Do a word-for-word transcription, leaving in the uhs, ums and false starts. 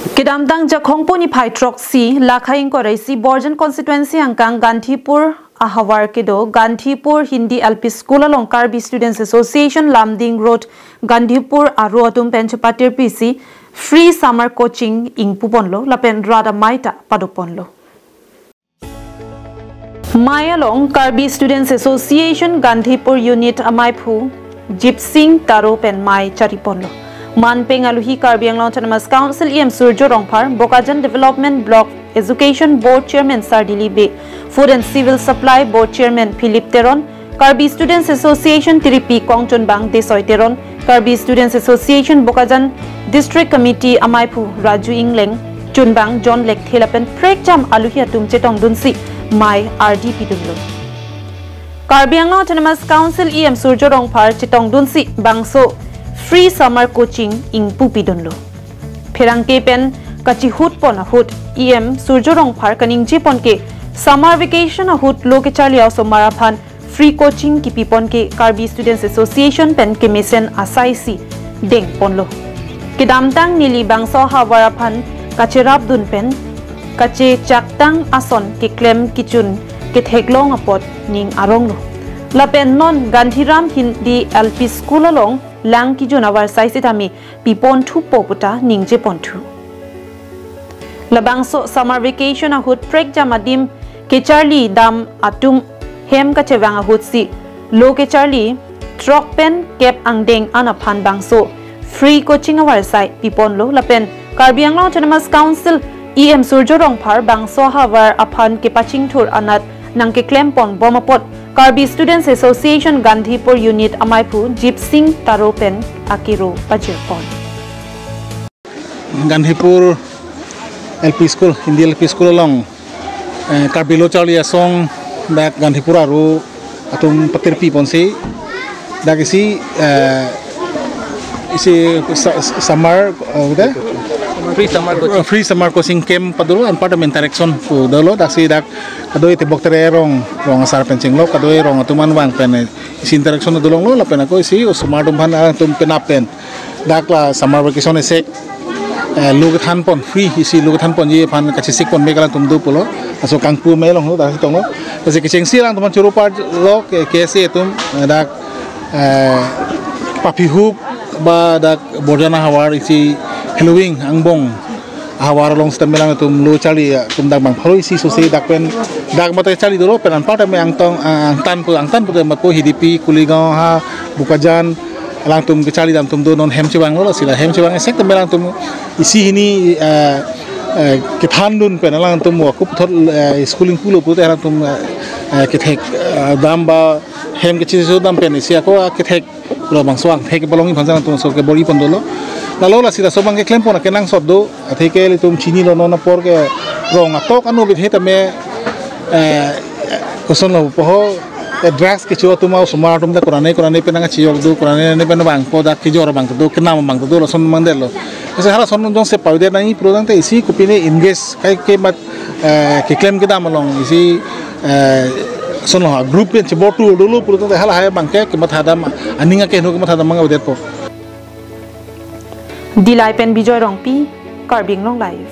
Kedamtang Jakhong puni phai throksi, lakhai ingkoi ra isi Borjan constituency angkang Gandhipur ahavar kedo Gandhipur Hindi L P School along Karbi Students Association Lumding Road Gandhipur aro atum pen chepatirpi si free summer coaching ingpuponlo lapen rat amei ta padokponlo. Mei along Karbi Students Association Gandhipur Unit ameiphu Jipsing Taro pen mei chariponlo. Manpeng aluhi Karbi Anglong Autonomous Council E M Surjya Rongphar, Bokajan Development Block Education Board Chairman Sardili Bey, Food and Civil Supply Board Chairman Philip Teron, Karbi Students Association tiripi kongchunbang Desoi Teron, Karbi Students Association Bokajan District Committee ameiphu Raju Ingleng, chunbang John Lekthe lapen prekjam aluhi atum chetongdunsi mei ardi pidunlo. Karbi Anglong Autonomous Council E M Surjya Rongphar chetongdunsi bangso free summer coaching ingpupidunlo. Pherangke pen kachihutpon ahut E M Surjya Rongphar kaningjepon ke summer vacation ahut lo kecharli a-osomar aphan free coaching kipipon ke Karbi Students Association pen kemesen asai si dengponlo. Kedamtang neli bangso ahavar aphan kacherapdun pen kachechaktang ason keklem kechun ketheklong apot ning aronglo. Lapen non Gandhiram Hindi L P School along lang kejun avarsai sitame piponthupo puta ningjeponthu. Labangso summer vacation ahut prekjam adim kecharli dam atum hem kachevang ahutsi lo kecharli throk pen kep angdeng an aphan bangso free coaching avarsai piponlo lapen Karbi Anglong Autonomous Council E M Surjya Rongphar bangso ahavar aphan kepachingthur anat nangkeklempon bom apot Karbi Students Association Gandhipur Unit ameiphu Jipsing Taro pen akiro pajirpon. Gandhipur L P School, Hindi L P School along, eh, Karbi lo charli asong dak Gandhipur aro atum patirpiponsi dak isi, eh, isi sa-, sa-, summer, eh, udah? Free summer coaching. Free summer coaching camp padolo anparta interaction pu dolo daksi dak kadoi tebok tere rong, rong asar pen chenglo, kadoi rong atum an vang pen, eh, isi interaction dolonglo lapen ako isi osomar atum aphan atum penap pen dak la summer vacation esek, eh, lo kethanpon free isi lo kethanponji aphan kachesikpon me alangtum do pulo. Laso kangpu me longlo dak tonglo. Lasi kechengsi alangtum choro parlo ke, K S A atum, eh, dak, eh, papihup ba dak Borjan ahavar isi Helloween angbong ahavar along sitame alangtum lo charli atum dak bang pharo isi sosi dak pen dak mate charli dolo pen anparta me angtong, ah, angtan pu angtan pu mate pu Hidipi, Kuligaon ha, Bokajan, alangtum kecharli dam atum do non hem chevanglo lasi la hem chevang esek tame alangtum isi hini, eh, eh, kethandun pen alangtum ako puthot, eh, schooling pulo puthot alangtum, eh, eh, kethek, eh, dam ba hem kechiso dam pen isi ako, ah, kethek lo bangso angthek balong iphan alangtum so kebor-ipon dolo. Lalo lasi laso abang keklempon akenangsot do, atheke ilitum chinilo non apor ke rong atok anu bithe tame, eh, kosonlo puho, eh, drugs kecho atum osomar atum ta kurane kurane pen nangchiyok do, kurane ne pen vangpo dak kejor abang do, kenam abang do, lason abang detlo. Ese halason jongsi pavide nangji pulo tangte isi kopine engage kai ke mat, eh, keklem kedam along isi, eh, sonlo group pen chebor tu dolo pulo tangte halahai abang ke kematha dam aning akeheno kematha dam abang avedetpo. Dillai pen Bijoy Rongpi, Karbi Anglong Live.